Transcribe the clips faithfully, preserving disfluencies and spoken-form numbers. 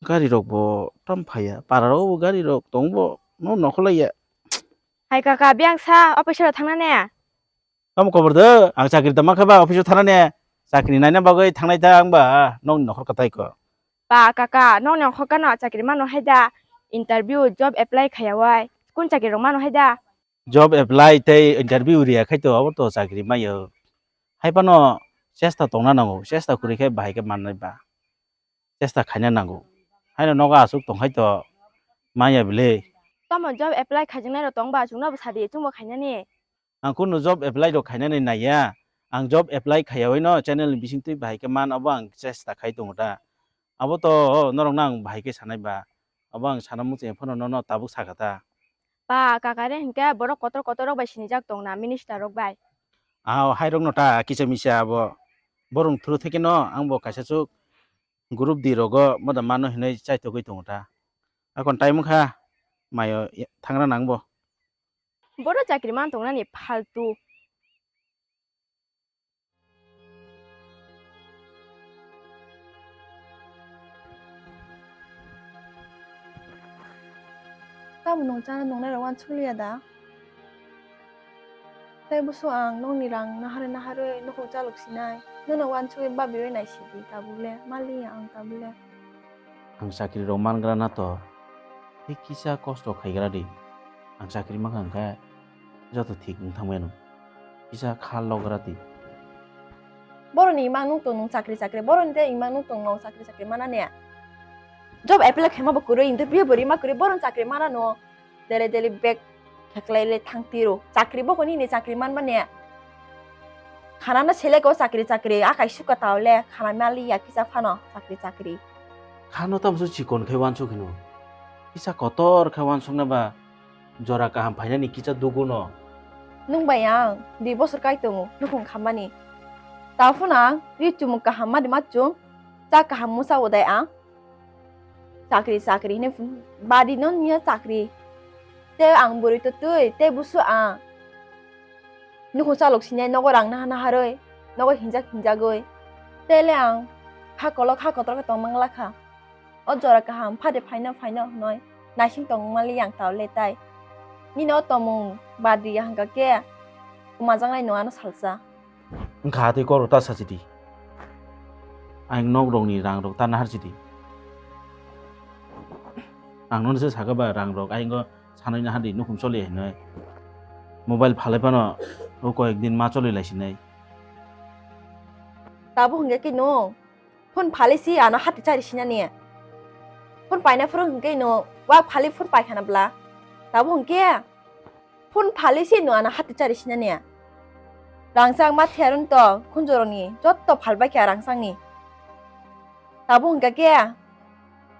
Gari rok bo tam phaiya, para rok bo gari rok tong bo, no nokhorlaiya. Hai kaka, biyang sa office o thangna ne? Tamo khobor de, ang chakri tama khe ba office o thana ne, chakri naina bagwi thangnai ta ang ba, nokni nokhor kwtai ko. Ba kaka, nokni nokhor kano chakri mano hai da, interview, job apply khaiya wai, kun chakri rok mano hai da? Job apply tei interview riya khai to, abo to chakri mayo. Hai phano chesta tongna nango, chesta kwrwi khe bahai khe mannai ba. Chesta khaina nango. Haino nogo aswk tong hai to manya bile. Tamo job apply khaijaknai rok tong ba, chwngno bo sadi, chwngbo khainani. Ang kunu job apply rok khainani naiya. Ang job apply khaiyawi no channel ni bisingtwi bahai khe man, abo ang chesta khai tongo ta. Abo to norok no ang bahai khe sanai ba. Abo ang sana muchung phano nono tabuk sakha ta. Ba, kaka re hinkhe borok kotor kotor rok bai sinijak tong na, minister rok bai. Ah, hai rok no ta kisa misa abo. Borok through theke no ang bo kaisa chuk group di rogo moda mano hinwi chaitogwi tongo ta. Akon time wngkha mayo thangra nang bo. Bono chakri man tongnani phaltu. Tamo nwng chana nungnairok uansuk liya da? Tei busu ang nokni rang naharwi naharwi nukhung chalok sinai. Nono uansugwi babiwi naisidi tabuk le, maliya ang tabuk le. Ang chakri rok mangra na to, tei kisa kosto khaigra di. Ang chakri mankha hwnkhe joto thik wng thangmano. Kisa kha logra di. Boroni imang nung tong nung chakri chakri, boroni tei imang nung tong nung chakri chakri mana ne? Job apply khaima bo kwrwi, interview bo rima kwrwi, boroni chakri mana no? Dele dele bag kheklai le thang tiro. Chakri bo koni ni chakri man mane. Khana no selek o chakri chakri. Akai suka tao le khana mali ya kisa phano chakri chakri. Khano tamso chikon khai wansuk hino. Kisa kotor khai wansuk na ba jora kaham phainani kisa dugu no. Nung bai ang dui bosor kai tongo nukhung khammani. Tao phano ang ri chumung kaham madi ma chung. Cha kaham musa odai ang. Chakri, chakri hinwi badi no niya chakri. Tei ang bwrwi to twi, tei busu ang. Nukhung chalok sinai nogo rang naha naharwi, nogo hinjak hinjagwi. Tei le ang kha kolok kha kotor khe tong mangla kha. O jora kaham phade phaino phaino hwnwi naising tong mali yang tao le tai. Nini o tomung badi ya hwnkha khe kumajaknai no ano salsa. Wngkha tei kok rok ta sachi di. Ayang nok rok ni rang rok ta nahar chi di. Ang nono se saka ba rang rok ayang o sanai nahar di nukhung choli hinoi. Mobile phalai phano o koyek din ma choli lai sinai. Tabuk hwnkhe khe no phone phalai si ano hati chari sinani. Phone paina phuru hwnkhe no wa phalai phone pai khana bla. Tabuk hwnkhe Phone phalwi se no ano hati chari sinani. Rangchak ma thiyarwng tong khunjorokni jotto phalbai kha rangchakni. Tabuk hwnkha khe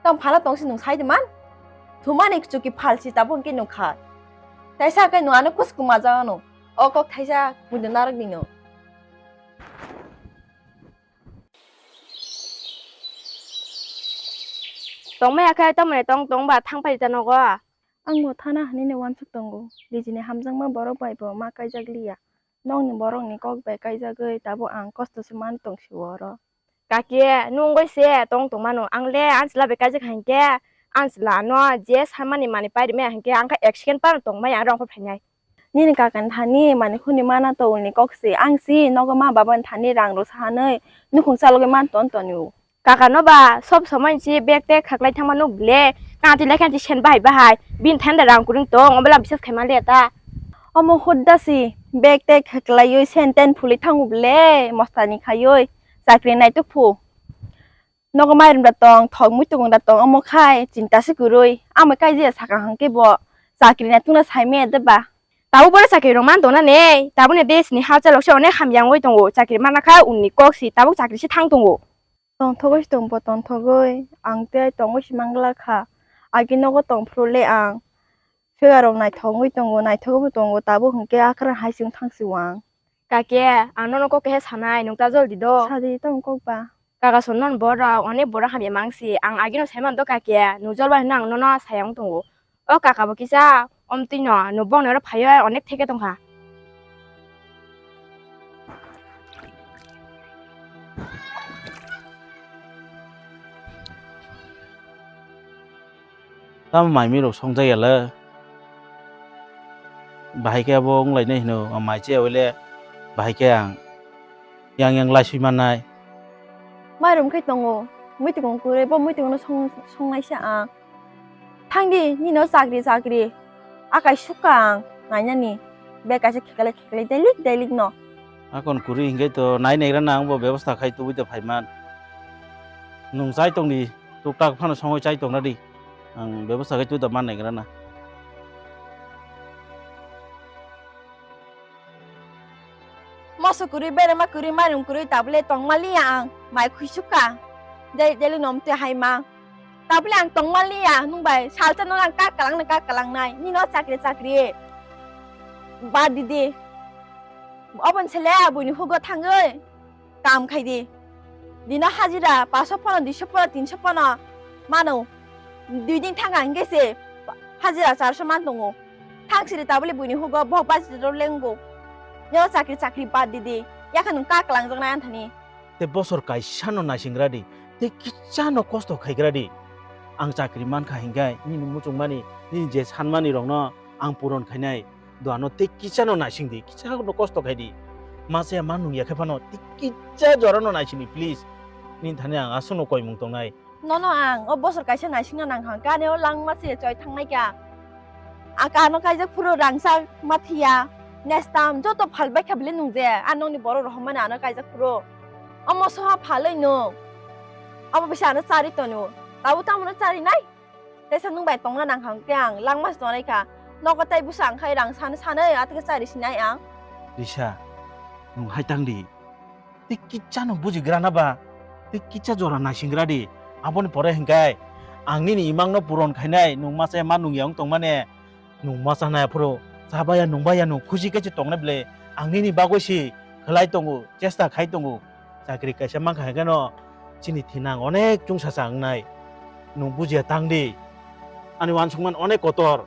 tong phala tong se nwng sai de man? Thumani chuki phalsi tabuk hwnkhe nwng kha. Taisa khe nwng ano kusu kwmajak ano. O kok thaisa buino narwkni no. Tongmaya khe tamoni tong tong ba thang phai ta nogo. Ang bo thana hinwi no uansuk tongo. Nijini hamjakma borok bai bo ma kaijak liya. Nokni borokni kok bai kaijagwi tabuk ang kosto se man tong sio oro. Kaki, nwng bai se tong tong mano. Ang le ang chwla bai kaijak hai khe, ang chwla no je samani manwi pai rwmaya hai khe, ang khe ek second phano tong maya, rong phainai. Nini kaka ni thani manwi hwnwi mana to ulni kok se. Ang si nogo ma baba ni thani rang rw sa hanwi nukhung chalogwi man ton tonwi o. Kaka no ba sob somoi si bag tei khaklai thangma nuk bile. Kanti lai kanti sen bahai bahai. Bini thani da rang kwrwng tong, obo la bisas khaima le ta. Omo hudda si bag tei khaklaiwi sen ten phulwi thango bile mosta ni khaiwi chakri naituk phu. Nogo mairum da tong, thok muitukung da tong, omo khai chinta se kwrwi. Amo kai je sakang hwnkhe bo chakri naitukna sai maya de ba. Tabuk bono chakri rok man tongna ne, tabuk ni desh ni hachal rok se onek hamya wngwi tongo, chakri mana kha unni kok si, tabuk chakri se thang tongo. Tongthogwi se tongbo tongthogwi, ang tei tongwi se mangla kha. Agi nogo tongphuru le ang. Phiya rok naithok wngwi tongo, naithok bo tongo, tabuk hwnkhe akhra hai se wng thang si o ang. Kake, ang nono kok keha sanai, nwng ta jol di do. Sadi tong kok ba. Kaka son non borok, onek borok hamya mang si, ang agino sai man do kake, nwng jol bai hwnwi ang nono saya wng tongo. O kaka bo kisa, omtwi no, nwng bokni oro phaiwi onek theke tongkha. Tamo mai mui rok songjakya le. Bahai khe abo wng lainai hino, ang mai chaya hwile bahai khe ang yang yang laisui mannai. Mairum khe tongo, muitungo kwrwi, bo muitungo song-, songnaisa ang. Thangdi, nino chakri chakri. Akai sukha ang, nainani. Bag kaisa khiklai khiklai, dailik dailik no. Akon kwrwi hinkhe to nai naigra na ang bo bebosta khai tubui de phaiman. Nwng chai tongdi, tuktak phano songwi chai tongra di. Ang bebosta khai tubui da man naigra na. Moso kwrwi, berema kwrwi, mairum kwrwi, tabule tongma liya ang, mai khuisukha. Dailik dailik nom twi haima. Tabule ang tongma liya, nwng bai salsa no ang kak kalang na kak kalang nai. Nino chakri chakri. Bad didi. Obon sele aboni hugo thangwi. Kam khai di. Dino hajira paso pono, duiso pono, tinso pono mano. Dui din thang ang khe se hajira charso man tongo. Thang siri tabule buini hugo bo bajiro lengo. Nyo chakri chakri bad didi. Yakha nung ka kalang jok nai anthani. Te bosor kaisa no naising gra di. Te kicha no kosto khai gra di. Ang chakri man kha hingai nini muchung mani, nini je san mani rok no ang puron khainai. Duano tei kisa no naising di, kisa no kosto khai di. Ma chaya ma nung ya khe phano tei kisa jora no naising di, please. Nini thani ang aswk no koimung tongnai. Nono ang o bosor kaisa naisingna nang kha, gani o langma se choi thangnai kha. Aka ano kaijak phuru rangchak ma thiya, nestam joto phal bai kha bile nung je, a nokni borok rok homani ano kaijak phuru. Omo soha phalwi nung. Obo bisa ano chari tonu. Tabuk tamo no chari nai? Tesa nwng bai tongna nang kha hwnkhe ang langma se tongnai kha. Nogo tei bwsa ang khai rang san sanwi atwkhe chari sinai ang. Risa, nwng hai tang di. Tei kicha no bujigra na ba? Tei kicha jora naising gra di. Aboni pore hwnkhe ang nini imang no puron khainai, nwng ma chaya ma nung ya wng tongmani. Nwng ma chanai aphuru chabaya nungbaya nwng khusi khe se tongnai bwle. Ang nini bagwi se khlai tongo, chesta khai tongo. Chakri kaisa mankha hwnkhe no chini thinang onek chwngsacha wngnai. Nwng bujiya tang di. Ani uansukmani onek kotor.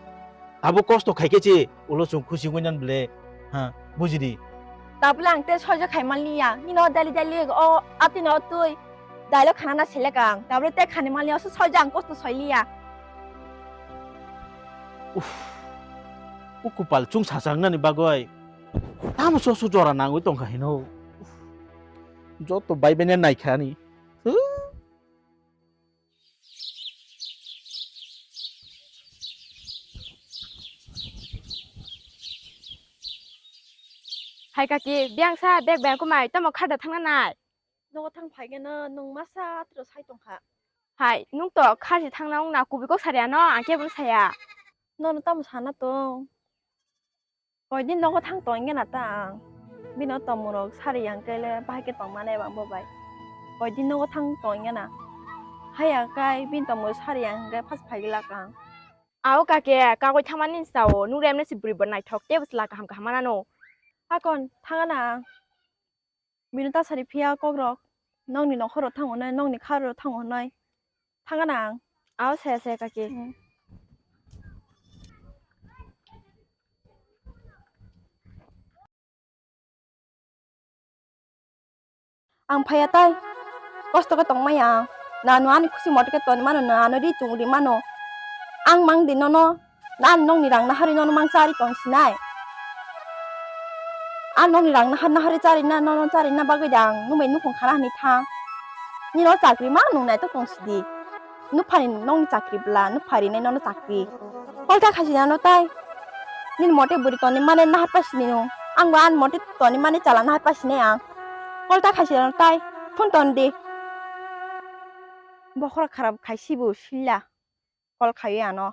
Tabuk kosto khai khe se ulo chwng khusi wngwi nani bwle. Ha, buji di. Tabule ang tei soijo khai man liya. Nino daily daily o atwino twi dailo khana na selek ang. Tabule tei khani man liya, so soijo ang kosto soi liya. Uff. O kupal chwngsacha wngnani bagwi tamo so so jora nangwi tongkha hino. Uff. Joto bai bai nai kha ani. Huh? Hai kaki, biyang sa bag bai kumai tamo kharda thangna nai? Nogo thang phai gana nwng masa atwrw sai tongkha. Hai, nwng to kharsi thangna wngna kubui kok sari ano, ang kebo saya. Nono tamo sana tong? Koidin nogo thang tongya na ta ang. Bino tongmungrok sari yang kele bahai khe tongmani eba bo bai. Koidin nogo thang tongya na. Haya kai bini tongmung sari yang khe phas phai glak ang. Ao kake, kagoi thangmani sao, nung remne si bwrwi bo naithok tei bwsla kaham kaham manano. Akon, thangana ang. Bini ta sari phiya kokrok, nokni nokhorok thango nai, nokni kharok thango nai. Thangana ang. Ao saya saya kaki. Hmm. Ang phaiya tai, kosto khe tongmaya ang. Nano ani khusi mote khe toni mano, nano ri chung ri mano. Ang mang di nono, nani nokni rang naharwi nono mang chari tong sinai. Ang nokni rang nahar naharwi chari na, nono chari na bagwi da ang nwng bai nukhung khana hinwi thang. Nino chakri ma nwng naitok tong sidi. Nuphani nokni chakri bwla, nuphari nai nono chakri. Kolta khaisi nano tai. Nini mote bwrwi toni mane nahar pa sini nung. Ang bo ani mote toni mane chala nahar pa sini ang. Kolta khaisi nano tai. Phone ton di. Bokhora kharap khaisi bo silla. Kol khaiwi ano.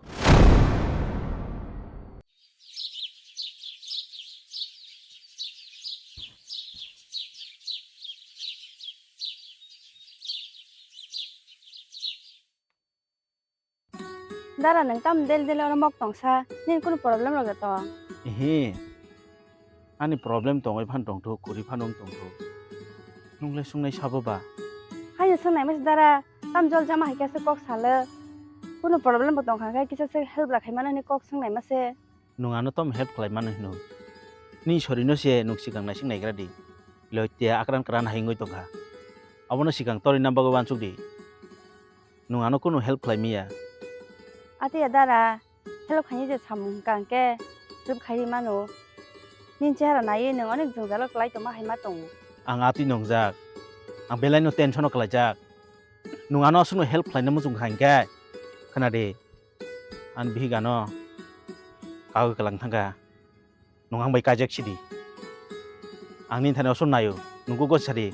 Dara, nwng tamo del del oro mok tongsa? Nini kunu problem rok da tong? Ehe, ani problem tongwi phan tongthok, kwrwi phan wng tongthok. Nwngle sungnai sabo ba? Haino swngnai mase dara, tam jol jama hai khe se kok salo. Kunu problem bo tongkha khe kisa se help rwkhai mano hinwi kok swngnai mase. Nwng ano tamo help khlai mano hino? Nini sorino se nwng swkang naising naigra di. Loite akran kran hai wngwi tongkha. Abono swkang torina bagwi uansuk di. Nwng ano kunu help khlai maya. Ati ya dara, help khaini je samung hwnkha hwnkhe, help khairi mano. Nini chehara naiwi nwng onek jwngjalo kwlai tongma hai ma tongo. Ang atwi nongjak. Ang belai no tension o kwlaijak. Nwng ano aswkno help khlaina muchung kha hwnkhe, khna di. Ani bihik ano kagwi kwlang thangkha. Nwng ang bai kaijak sidi. Ang nini thani osor naio, nwng kok sadi.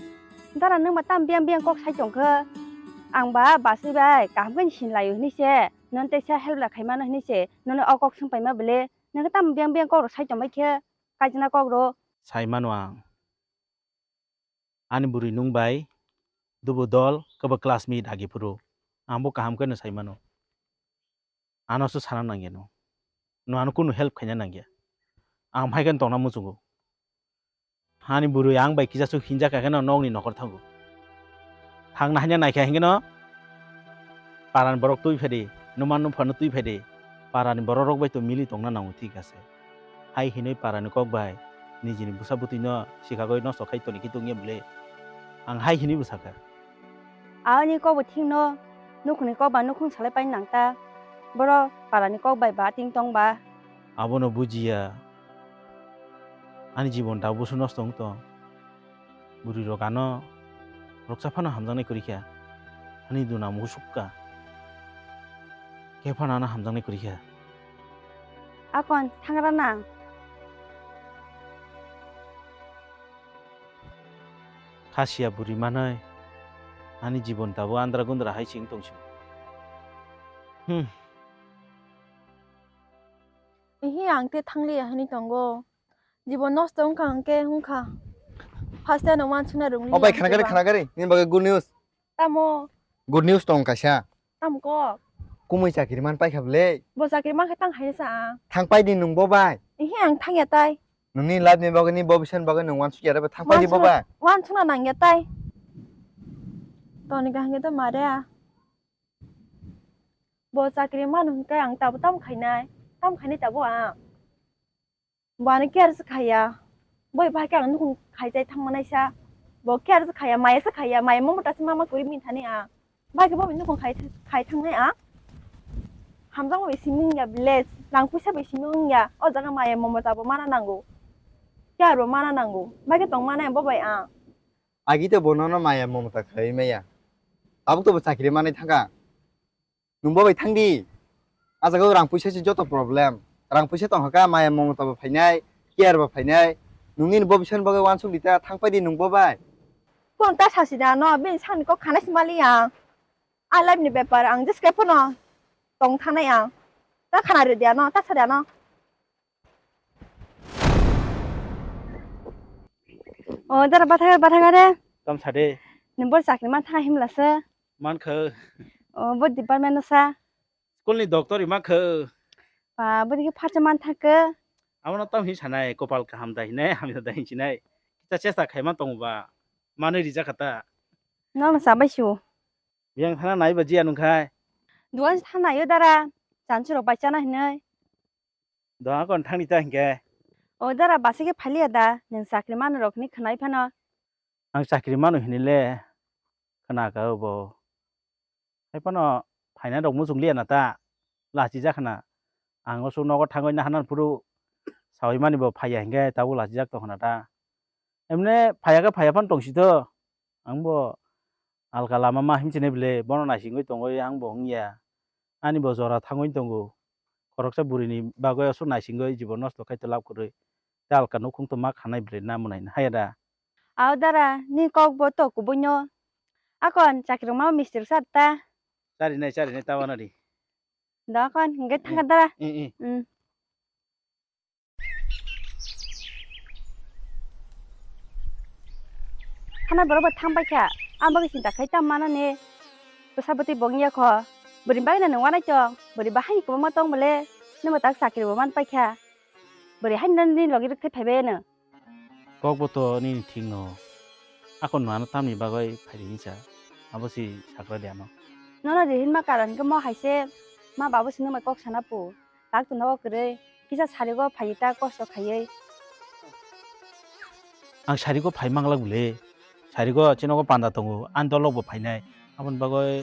Dara, nwng ba tam biyang biyang kok sai tongkha. Ang ba basai bai kaham khe sinlaio hinwi se. Nwng teisa help la khaimano hinwi se. Nwng o kok swngpaima bele. Nwng tam biyang biyang kok rok sai tongbai khe. Kaijana kok rok. Sai mano ang. Ani bwrwi nwng bai dubu dol kebo classmate agi phuru. Ang bo kaham khe no sai mano. Ano se sana nangya no. No ano kunu help khaina nangya. Ang phai khe tongna muchungo. Ani bwrwi ang bai kisa swk hinjak kha khe no nokni nokor thango. Thangna hanya naikha hingeno. Parani borok twi phedi, numan nuphano twi phedi, parani borok rok bai to mili tongna nango thik ase. Hai hinwi parani kok bai nijini bwsa bwtwi no sikagwi nosto khai toni khe tongya bwle. Ang hai hinwi bwsakha. Ani kok bo thik no, nukhungni kok ba nukhung salai pai nang ta. Boro parani kok bai ba ting tong ba. Abono bujiya. Ani jibon da busu nosto wng tong. Bwrwi rok ano roksa phano hamjaknai kwrwi kha. Ani duna musuk kha. Khe phano ano hamjaknai kwrwi kha. Akon thangra nang. Khasiya bwrwi manwi ani jibon tabuk andra gundra hai se wng tong si. Hmm. Ihi ang te thangliya hinwi tongo. Jibon nosto wngkha hwnkhe wngkha. First time no wansukna rwngli. O bai, ang khna gari, te ba. Khna gari. Nini bagwi good news. Tamo? Good news tong kaisa. Tamo kok? Kumui chakri man paikha bwle. Bo chakri mankhe tang haino sa ang. Thang pai di nwng bo bai. Ihi ang thangya tai. Nungni life ni bagwi, ni bo bisani bagwi nwng wansukya rw bai, thang pai di bo bai. Wansukna, wansukna nangya tai. Toni kaham khe to mare. Bo chakri mano hwnkhe ang tabo tamo khainai, tamo khainai tabo ang. Bo ano care se khaiya. Bo bai khe ang nukhung khaijai thangmanaisa. Bo care se khaiya, maya se khaiya, maya mamota se mama kwrwi mini thani ang. Bai khe bo bai nukhung khai, khai thangnai ang. Hamjakma bai simi wngya village, rang puisa bai simi wngya. O jaga maya mamota bo mana nango. Care bo mana nango. Bai khe tong manai bo bai ang. Agi to bo nono maya mamota khlaiwi maya. Tabuk to bo chakri manwi thangkha. Nwng bo bai thang di. A jaga o rang puisa se joto problem. Rang puisa tong kha, maya mamota bo phainai, care bo phainai. Nwng nini bo bisani bagwi wansuk di ta, thang pai di nwng bo bai. Kung ta sasi da no, bini sakni kok khana si mali ang. A life ni bepar ang just khe phano tong thanai ang. Ta khana rw di ano, ta sa di ano. O dara, bathang, bathang are. Tam sade. Nwng bo chakri man thang himla se. Man kho. O bo department no sa. School ni doctor ima kho. Ba, bo dikhe phacha man thang khe. Amo no tam hi sanai, kopal kaham da hinai, hamya da hinsinai. Kita chesta khaima tongo ba. Manwi rijak kha ta. Nang no sabai su. Biyang thana nai ba jiya nung khai. Duan thana yo dara. Chanchurok bai chana hinai. Doha kon thangni ta hinkhe. O dara, basa khe phailiya da, nwng chakri mano rok hinwi khwnai phano. Ang chakri mano hinwi le khna kha bo. Hai phano phainai rok muchung liya na ta, lachi jak khna. Ang oso nogo thangwi nahanan phuru sawi mani bo phaiya hinkhe tabuk lachi jak tong khna ta. Emne phaiya khe phaiya phano tong si to. Ang bo alka lama ma himchine bile bono naisingwi tongwi ang bo wngya. Ani bo jora thangwi tongo. Khoroksa bwrwini bagwi aswk naisingwi jibon nosto khai to lab kwrwi. Tei alka nukhung to ma khanai bile na mwnai haya da. Ao dara, ni kok bo to kubuino. Akon chakri rwma mister sa ta. Charinai, charinai ta wana di. Da kon, hingke thangka dara. Eh, eh. Hmm. Hana borok bo thang bai kha. Ang bagwi sinta khai tam mana ne. Bwsa bwtwi bo wngya kho. Bwrwi bagwi no nung wanai tong. Bwrwi bahai ni kwbangma tong bole. Nungbo tak chakri bo man pai kha. Bwrwi hai no nini logi rwk thai phai bai no. Kok bo to nini thik no. Akon no ano tamni bagwi phaidi hinsa. Abo si sakra de ano. Nono rihinma karon khe mo hai se ma babu si nung bai kok sana pu. Tak tongna o kwrwi, kisa sarigo phaiwi ta kosto khaiwi. Ang sarigo phai manglak bwle. Sarigo chini nogo panda tongo, ani dolok bo phainai. Aboni bagwi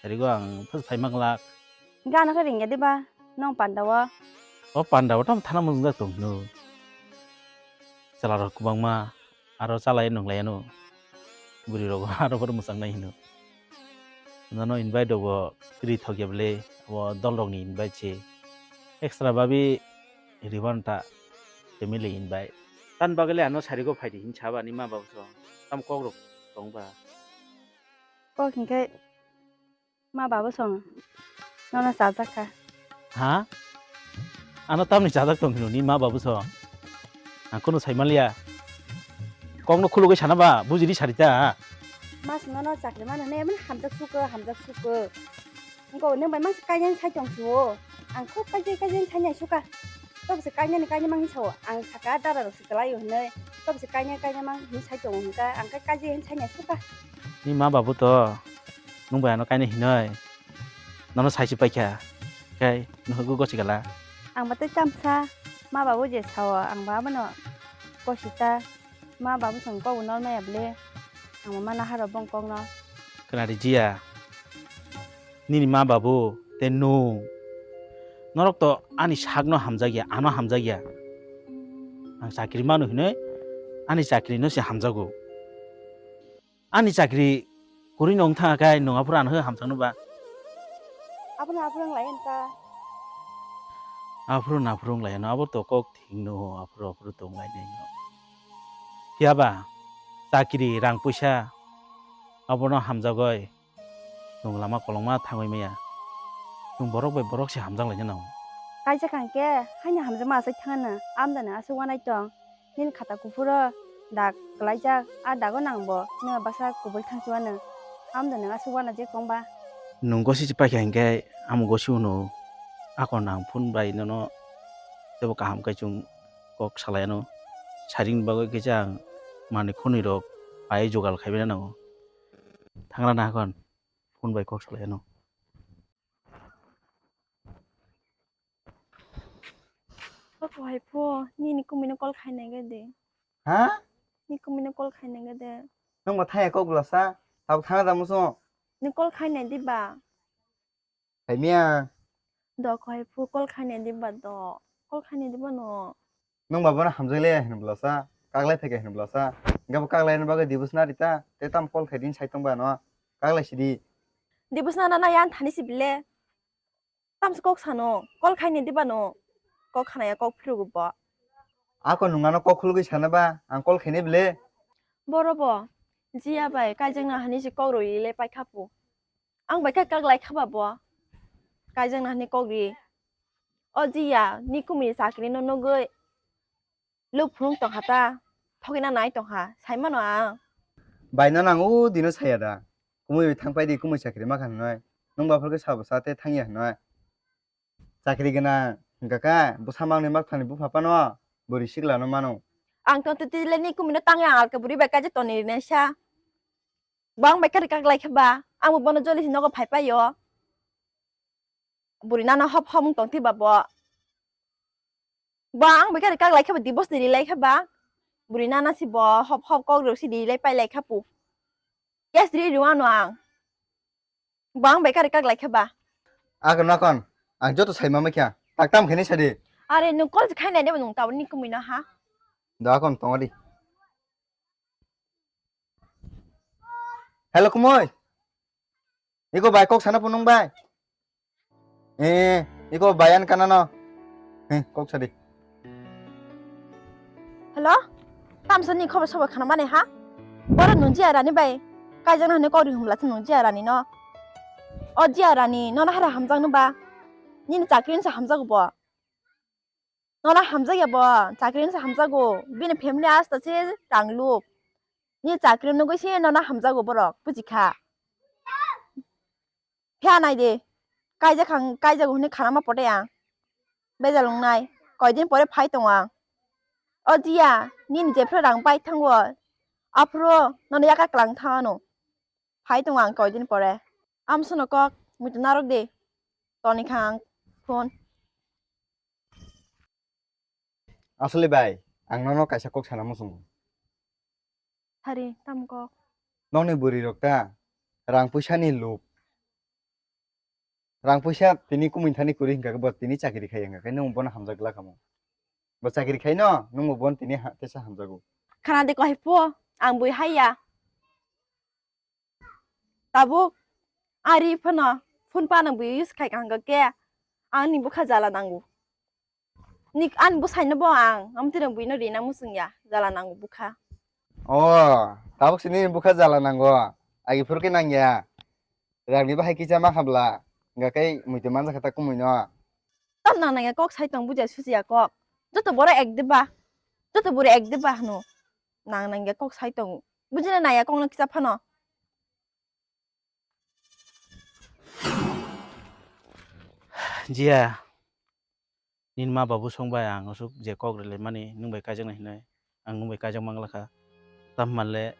sarigo ang phus phai manglak. Gana khe ringya diba nong panda o? O panda o tamo thana mwngjak tong hino. Chwla rok kwbangma aro chalai nwnglai ano. Bwrwi rok aro bohrok mwchang nai hino. Nono invite rok bo ri thok ya bwle, abo dol rok ni invite se. Extra babi riban ta family invite. Tan bagwi le ano sari go phai di hin saba ni ma babu so. Tam kok rok tong ba. Kok hinkhe ma babu song nono chajak kha. Ha? Ano tamni chajak tong hino ni ma babu song. Ang kono sai manliya. Kok no khulugwi sana ba, bujiri sari ta. Mas nono chakri mano ne, man hamjak suko, hamjak suko. Ngo nang bai mas kainani sai tong suo. Ang khub kaijai kaijai sai nai suka. Tok se kainani kainai mang sao. Ang saka dara rok se kalai o hinoi. Tok se kainai kainai mang hin sai tong hinka. Ang kai kaijai hin sai nai suka. Ni ma babu to. Nung bai ano kainai hinoi. Nono sai si paikha. Kai, nuhugu gosi gala. Ang batai chamsa. Ma babu je sao. Ang ba bono gosi ta. Ma babu song kok nol maya bwle. Ang ma mana haro bong kok no. Khna ri jiya. Nini ma babu te nung. Norok to ani sak no hamjak ya, ano hamjak ya. Ang chakri manu hinoi ani chakri no se hamjago. Ani chakri kuri nong thang kai nung aphuru ano hamjak no ba. Aphuru aphuru ang lai ta. Aphuru aphuru ang lai no abo to kok thing no aphuru aphuru tong lai nai no. Phiya ba, chakri, rang puisa, abono hamjagwi, chwng lama kolokma thangwi maya. Chwng borok bai borok se hamjak laina nango. Kaisa kha hwnkhe, haino hamjakma aswk thangna, amdani aswk uanai tong. Nini khata kuphuro dag kwlaijak, a dago nangbo, nwng bwsa kubui thangsi uanw. Amdani aswk uanajak tongba. Nwng gosi se paikha hwnkhe, amo gosi uno, akon ang phone bai nono teibo kaham khe chwng kok salai ano. Siring bagwi kisa ang manwi khwnwi rok pai jugal khai bai nango. Thangra na hakon phone bai kok salai ano. Kok hai pho nini kumui no call khai nai ga de. Ha? Ni kumui no call khai nai ga de. Nang ba thaya kok bwlasa. Tabuk thana da muso. Ni call khai nai di ba. Phaimiya. Do kho hai phu call khainai di ba do. Call khainai di ba no. Nung ba bono hamjak le hin bwlasa, kaklai phaikha hin bwlasa. Gabo kaklai ni bagwi dibus na rita, te tam call khai din sai tong ba no. Kaklai sidi. Dibus na na na yan thani si bile. Tam se kok sano, call khainai di ba no. Kok khanaya kok phiru go bo. Ako nung ano kok khulugwi sana ba, ang call khainai bile. Boro bo, jiya bai, kaijak na hani si kok rwi le paikha pu. Ang bai kha kak lai kha ba bo. Kaijak na hani kok ri. O jiya, ni kumui ni chakri no nugwi. Luk phunuk tong kha ta. Thokina nai tong kha. Sai mano ang. Bai no nang o dino saya da. Kumui bai thang pai di kumui chakri ma kha hinoi. Nung ba phor khe sabo sa te thang ya hinoi. Chakri gana hingka kha bwsa mangni mak thani bupha pano. Bwrwi sikla no mano. Ang tong twi twi le ni kumui no tang ya ang alka bwrwi bai kaijak toni ri nai sa. Bo ang bai kari kak lai khe ba, ang bo bono joli si nogo phai pai o. Bwrwi nana hop hop wng tong thwi ba bo. Bo ang bai kari kak lai khe ba, divorce ni ri lai khe ba. Bwrwi nana si bo hop hop kok rw si ri lai pai lai kha pu. Yes ri rw ano ang. Bo ang bai kari kak lai khe ba. Akon akon, ang joto sai ma kha. Tak tam khe ni sadi. Are nwng call khai nai de bo nwng tabuk ni kumui no ha. Da akon tong di. Hello, kumui. Iko bai kok sana punung bai. Eh, iko bai an kana no. Eh, kok sadi. Hello? Tamsa ni khobo sobo khana mane ha? Boro nung jiya rani bai. Kaijak na hwnwi kok ri humla nung jiya rani no. O jiya rani, nono hara hamjak no ba. Nini chakri ni sa hamjak bo. Nono hamjakya bo, chakri wngsa hamjago, bini family asta se rang luk. Ni chakri nugwi se nono hamjago borok, buji kha. Phiya nai de, kaijak khang, kaijago hwnwi khana ma pote ang. Bejal wngnai, koidin pore phai tongo ang. O jiya, nini jephru rang pai thango, aphuru nono yakar kwlang thangano. Phai tongo ang koidin pore. Amsono kok, muitu narwk de. Toni kha ang phone. Asole bai, ang nono kaisa kok sana muchungo. Hari, tamo kok? Nokni bwrwi rok ta rang puisa ni luk. Rang puisa tini kumui thani kwrwi hwnkha khe bo tini chakiri khai wngkha khe nwng bono hamjak glak kamo. Bo chakiri khai no nwng bo bono tini ha-, teisa hamjago. Khana de kohai pho, ang bui haiya. Tabuk ari phano phone pa nang bui use khai kha hwnkha khe ani bwkha jala nango. Nik ani bwsai no bo ang amtwi rang bui no rina muchung ya, jala nango bwkha. O, tabuk sini bwkha jala nango. Agi phuru khe nang ya. Rang ni bahai kisa ma khabla. Hwnkha khe muitu manjak kha ta kumui no. Tam nang nang ya kok sai tong buja susi ya kok. Joto boro ek de ba. Joto boro ek de ba hwno. Nang nang ya kok sai tong. Bujina nang ya kok no kisa phano. Jiya, nini ma babu song bai ang aswk je kok rwlaimani nwng bai kaijaknai hinwi ang nwng bai kaijak mangla kha. Tamhinmale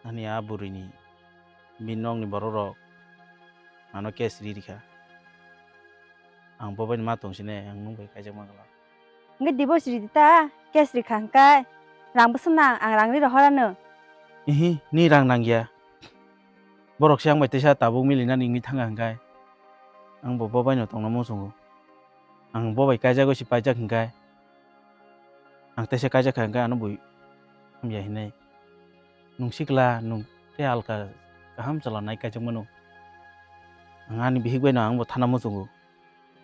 ani a bwrwini bini nokni borok rok ano case ri rikha. Ang bo baini ma tong sine ang nwng bai kaijak mangla. Hwnkhe divorce ridi ta, case rikha hwnkhe rang bwswk nang, ang rang ri rohorano. Ihi, ni rang nangya. Borok se ang bai teisa tabuk milinani wngwi thangkha hwnkhe ang bo bo baino tongna muchungo. Ang bo bai kaijagwi se paijak hwnkhe ang teisa kaijak kha hwnkhe ano bui hamya hinwi. Nwng sikla, nwng tei alka kaham chwla nai kaijak mano. Ang ani bihik baino ang bo thana muchungo.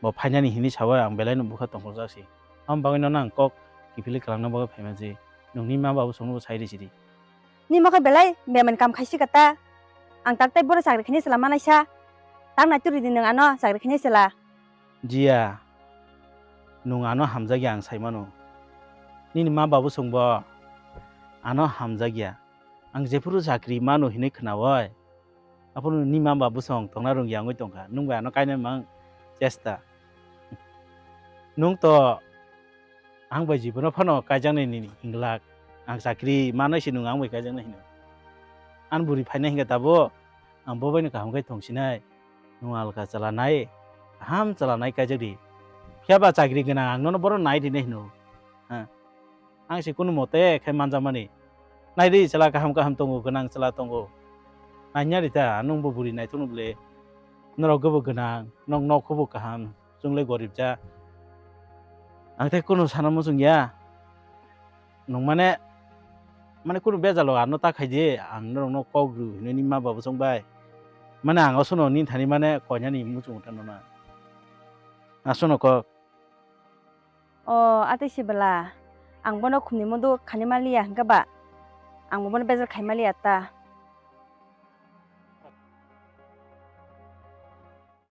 Bo phainani hinwi sawi ang belaino bwkha tongthokjak si. Aboni bagwi nono ang kok kiphilwi kwlangna bagwi phaima je nwngni ma babu songno bo sai rw sidi. Nini mokhe belai bemani kam khai si kata. Ang tak tei bono chakri khainai chwla manaisa. Tak nai turi di nwng ano chakri khainai chwla. Jiya, nwng ano hamjakya ang sai mano. Nini ma babu songbo ano hamjakya. Ang jephuru chakri mano hinwi khnaui. Aphuru nini ma babu song tongna rwngya wngwi tongkha. Nwng bai ano kainai mang chesta. Nwng to ang bai jibono phano kaijaknai nini hinglak. Ang chakri manwi se nwng ang bai kaijaknai hino. Ani bwrwi phainai hinkhe tabuk ang bo baino kaham khe tongsinai. Nwng alka chwla nai, kaham chwla nai kaijak di. Phiya ba chakri gwnang ang nono bohrok nai rinai hino. Ha. Ang se kunu mote khe manjakmani. Nai di chwla kaham kaham tongo, gwnang chwla tongo. Naina rita, nwng bo bwrwi naithokno bwle. Norok bo gwnang, nok nok khe bo kaham, chwng le gorib ja. Ang tei kunu sana muchung ya. Nwng mane, mane kunu bejalo ano ta khai di, ang norokno kok rw hinwi nini ma babu song bai. Mane ang osono nini thani mane koinani muchung ta nona. Asono kok. O, atwi se bwla. Ang bono khumni mudu khani maliya hwnkhe ba. Ang bo bono bejal khai maliya ta.